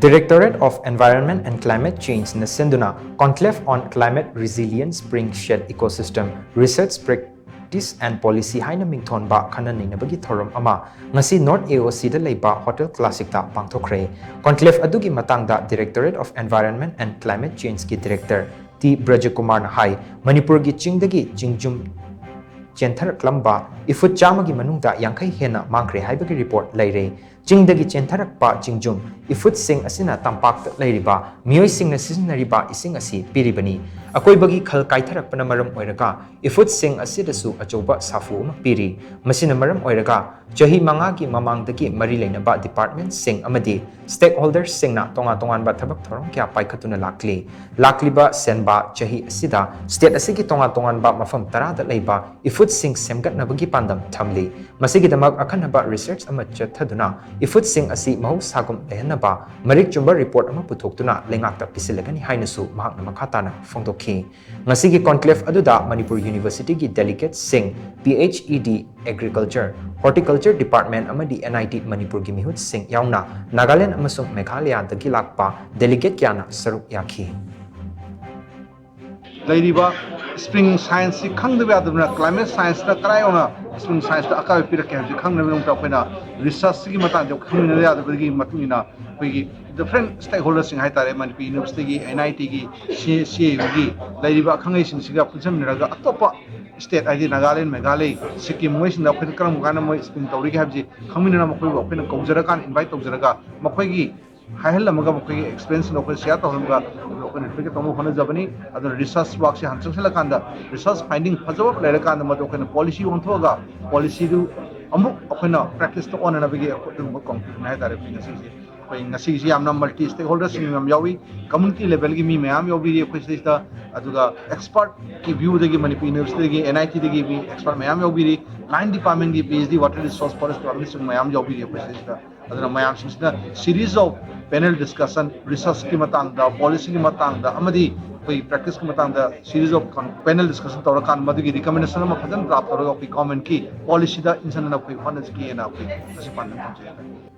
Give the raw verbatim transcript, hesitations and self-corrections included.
Directorate of Environment and Climate Change ꯅ ꯁꯤꯟꯗꯨꯅ Conclave on Climate Resilience Spring Shed Ecosystem Research Practice and Policy ꯍꯥꯏꯅ ꯃꯤꯡꯊꯣꯟꯕ ꯈꯟꯅ ꯅꯩꯅꯕꯒꯤ ꯊꯧꯔꯝ ꯑꯃ ꯉꯁꯤ North A O C ꯗ ꯂꯩꯕ Hotel Classic ꯇ ꯄꯥꯡꯊꯣꯛꯈ꯭ꯔꯦ꯫ Conclave ꯑꯗꯨꯒꯤ ꯃꯇꯥꯡꯗ Directorate of Environment and Climate Change ꯀꯤ Director ꯇꯤ ꯕ꯭ꯔꯖꯀꯨꯃꯥꯔꯅ ꯍꯥꯏ, ꯃꯅꯤꯄꯨꯔꯒꯤ ꯆꯤꯡꯗꯒꯤ ꯆꯤꯡꯖꯨꯝ ꯆꯦꯟꯊꯔꯛꯂꯝꯕ ꯏꯐꯨꯠ ꯆꯥꯝꯃꯒꯤ ꯃꯅꯨꯡꯗ ꯌꯥꯡꯈꯩ ꯍꯦꯟꯅ ꯃꯥꯡꯈ꯭ꯔꯦ ꯍꯥꯏꯕꯒꯤ report ꯂꯩꯔꯦ꯫ ꯆꯤꯡꯗꯒꯤ ꯆꯦꯟꯊꯔꯛꯄ ꯆꯤꯡꯖꯨꯝ ꯏꯐꯨꯠꯁꯤꯡ ꯑꯁꯤꯅ ꯇꯝꯄꯥꯛꯇ ꯂꯩꯔꯤꯕ ꯃꯤꯑꯣꯏꯁꯤꯡꯅ ꯁꯤꯖꯤꯟꯅꯔꯤꯕ ꯏꯁꯤꯡ ꯑꯁꯤ ꯄꯤꯔꯤꯕꯅꯤ꯫ ꯑꯀꯣꯏꯕꯒꯤ ꯈꯜ ꯀꯥꯏꯊꯔꯛꯄꯅ ꯃꯔꯝ ꯑꯣꯏꯔꯒ ꯏꯐꯨꯠꯁꯤꯡ ꯑꯁꯤꯗꯁꯨ ꯑꯆꯧꯕ ꯁꯥꯐꯨ ꯑꯃ ꯄꯤꯔꯤ꯫ ꯃꯁꯤꯅ ꯃꯔꯝ ꯑꯣꯏꯔꯒ ꯆꯍꯤ ꯃꯉꯥꯒꯤ ꯃꯃꯥꯡꯗꯒꯤ ꯃꯔꯤ ꯂꯩꯅꯕ department ꯁꯤꯡ ꯑꯃꯗꯤ stakeholders ꯁꯤꯡꯅ ꯇꯣꯉꯥꯟ ꯇꯣꯉꯥꯟꯕ ꯊꯕꯛ ꯊꯧꯔꯝ ꯀꯌꯥ ꯄꯥꯏꯈꯠꯇꯨꯅ ꯂꯥꯛꯂꯤ꯫ ꯂꯥꯛꯂꯤꯕ ꯁꯦꯟꯕꯥ ꯆꯍꯤ ꯑꯁꯤꯗ state ꯑꯁꯤꯒꯤ ꯇꯣꯉꯥꯟ ꯇꯣꯉꯥꯟꯕ ꯃꯐꯝ ꯇꯔꯥꯗ ꯂꯩꯕ ꯏꯐꯨꯠꯁꯤꯡ ꯁꯦꯝꯒꯠꯅꯕꯒꯤ ꯄꯥꯟꯗꯝ ꯊꯝꯂꯤ꯫ ꯃꯁꯤꯒꯤꯗꯃꯛ ꯑꯈꯟꯅꯕ research ꯑꯃ ꯆꯠꯊꯗꯨꯅ ꯏꯐꯨꯠꯁꯤꯡ ꯑꯁꯤ ꯃꯍꯧꯁꯥꯒꯨꯝ ꯂꯩꯍꯟꯅꯕ ꯃꯔꯤꯛ ꯆꯨꯝꯕ report ꯑꯃ ꯄꯨꯊꯣꯛꯇꯨꯅ ꯂꯩꯉꯥꯛꯇ ꯄꯤꯁꯤꯜꯂꯒꯅꯤ ꯍꯥꯏꯅꯁꯨ ꯃꯍꯥꯛꯅ ꯃꯈꯥ ꯇꯥꯅ ꯐꯣꯡꯗꯣꯛꯈꯤ꯫ ꯉꯁꯤꯒꯤ conclave ꯑꯗꯨꯗ ꯃꯅꯤꯄꯨꯔ University ꯒꯤ delegates ꯁꯤꯡ, P H E D, Agriculture, Horticulture Department ꯑꯃꯗꯤ N I T ꯃꯅꯤꯄꯨꯔꯒꯤ ꯃꯤꯍꯨꯠꯁꯤꯡ ꯌꯥꯎꯅ ꯅꯥꯒꯥꯂꯦꯟ ꯑꯃꯁꯨꯡ ꯃꯦꯘꯥꯂꯌꯥꯗꯒꯤ ꯂꯥꯛꯄ delegate ꯀꯌꯥꯅ ꯁꯔꯨꯛ ꯌꯥꯈꯤ꯫ ꯂꯩꯔꯤꯕ spring science ꯁꯤ ꯈꯪꯗꯕ ꯌꯥꯗꯕꯅ, climate science ꯅ ꯀꯗꯥꯏ ꯌꯧꯅ spring science ꯇ ꯑꯀꯥꯏꯕ ꯄꯤꯔꯛꯀꯦ ꯍꯥꯏꯕꯁꯤ ꯈꯪꯅꯕꯒꯤꯗꯃꯛꯇ ꯑꯩꯈꯣꯏꯅ research ꯁꯤꯒꯤ ꯃꯇꯥꯡꯗ ꯈꯪꯃꯤꯟꯅꯗ ꯌꯥꯗꯕꯒꯤ ꯃꯇꯨꯡ ꯏꯟꯅ ꯑꯩꯈꯣꯏꯒꯤ different stakeholders ꯁꯤꯡ ꯍꯥꯏꯇꯥꯔꯦ, ꯃꯅꯤꯄꯨꯔ University ꯒꯤ, N I T ꯒꯤ, C-, C A U ꯒꯤ ꯂꯩꯔꯤꯕ ꯑꯈꯪ ꯑꯍꯩꯁꯤꯡꯁꯤꯒ ꯄꯨꯟꯁꯤꯟꯃꯤꯟꯅꯔꯒ ꯑꯇꯣꯞꯄ state ꯍꯥꯏꯗꯤ ꯅꯥꯒꯥꯂꯦꯟ, ꯃꯦꯘꯥꯂꯩ, ꯁꯤꯛꯀꯤꯝ ꯃꯣꯏꯁꯤꯡꯗ ꯑꯩꯈꯣꯏꯅ ꯀꯔꯝ ꯀꯥꯟꯗ ꯃꯣꯏ spring ꯇꯧꯔꯤꯒꯦ ꯍꯥꯏꯕꯁꯤ ꯈꯪꯃꯤꯟꯅꯅꯕ ꯃꯈꯣꯏꯕꯨ ꯑꯩꯈꯣꯏꯅ ꯀꯧꯖꯔꯀꯥꯟꯗ, invite ꯇꯧꯖꯔꯒ ꯃꯈꯣꯏꯒꯤ ꯍꯥꯏꯍꯜꯂꯝꯃꯒ ꯃꯈꯣꯏꯒꯤ experience ꯁꯤꯡꯗꯣ ꯑꯩꯈꯣꯏ share ꯇꯧꯍꯜꯂꯝꯃꯒ ꯑꯗꯨ ꯑꯩꯈꯣꯏꯅ replicate ꯇꯧꯅꯕ ꯍꯣꯠꯅꯖꯕꯅꯤ꯫ ꯑꯗꯨꯅ research work ꯁꯦ ꯍꯥꯟꯅ ꯆꯪꯁꯤꯜꯂꯀꯥꯟꯗ research finding ꯐꯖꯕ ꯂꯩꯔꯀꯥꯟꯗ ꯃꯗꯨ ꯑꯩꯈꯣꯏꯅ policy ꯑꯣꯟꯊꯣꯛꯑꯒ policy ꯗꯨ ꯑꯃꯨꯛ ꯑꯩꯈꯣꯏꯅ practice ꯇ ꯑꯣꯟꯅꯅꯕꯒꯤ ꯑꯗꯨꯒꯨꯝꯕ conclusion ꯍꯥꯏꯇꯥꯔꯦ ꯑꯩꯈꯣꯏ ꯉꯁꯤꯁꯦ꯫ ꯑꯩꯈꯣꯏ ꯉꯁꯤꯒꯤꯁꯤ ꯌꯥꯝꯅ multi stakeholder ꯁꯤꯡ ꯌꯥꯝ ꯌꯥꯎꯏ, community level ꯒꯤ ꯃꯤ ꯃꯌꯥꯝ ꯌꯥꯎꯕꯤꯔꯤ ꯑꯩꯈꯣꯏ ꯁꯤꯗꯩꯁꯤꯗ, ꯑꯗꯨꯒ expert ꯀꯤ view ꯗꯒꯤ ꯃꯅꯤꯄꯨꯔ University ꯗꯒꯤ, N I T ꯗꯒꯤ ꯃꯤ expert ꯃꯌꯥꯝ ꯌꯥꯎꯕꯤꯔꯤ, line department ꯒꯤ, P H D, water resource, forest department ꯁꯤꯡ ꯃꯌꯥꯝ ꯌꯥꯎꯕꯤꯔꯤ ꯑꯩꯈꯣꯏ ꯁꯤꯗꯩꯁꯤꯗ꯫ ꯑꯗꯨꯅ ꯃꯌꯥꯝꯁꯤꯡꯁꯤꯅ series of panel discussion, research ꯀꯤ ꯃꯇꯥꯡꯗ, policy ꯒꯤ ꯃꯇꯥꯡꯗ ꯑꯃꯗꯤ ꯑꯩꯈꯣꯏ practice ꯀꯤ ꯃꯇꯥꯡꯗ series of panel discussion ꯇꯧꯔꯀꯥꯟꯗ ꯃꯗꯨꯒꯤ recommendation ꯑꯃ ꯐꯖꯅ draft ꯇꯧꯔꯒ ꯑꯩꯈꯣꯏ government ꯀꯤ policy ꯗ ꯏꯟꯁꯤꯟꯅꯅꯕ ꯑꯩꯈꯣꯏ ꯍꯣꯠꯅꯖꯒꯦꯅ ꯑꯩꯈꯣꯏ ꯉꯁꯤ ꯄꯥꯟꯗꯝ ꯊꯝꯖꯩ ꯍꯥꯏꯇꯥꯔꯦ꯫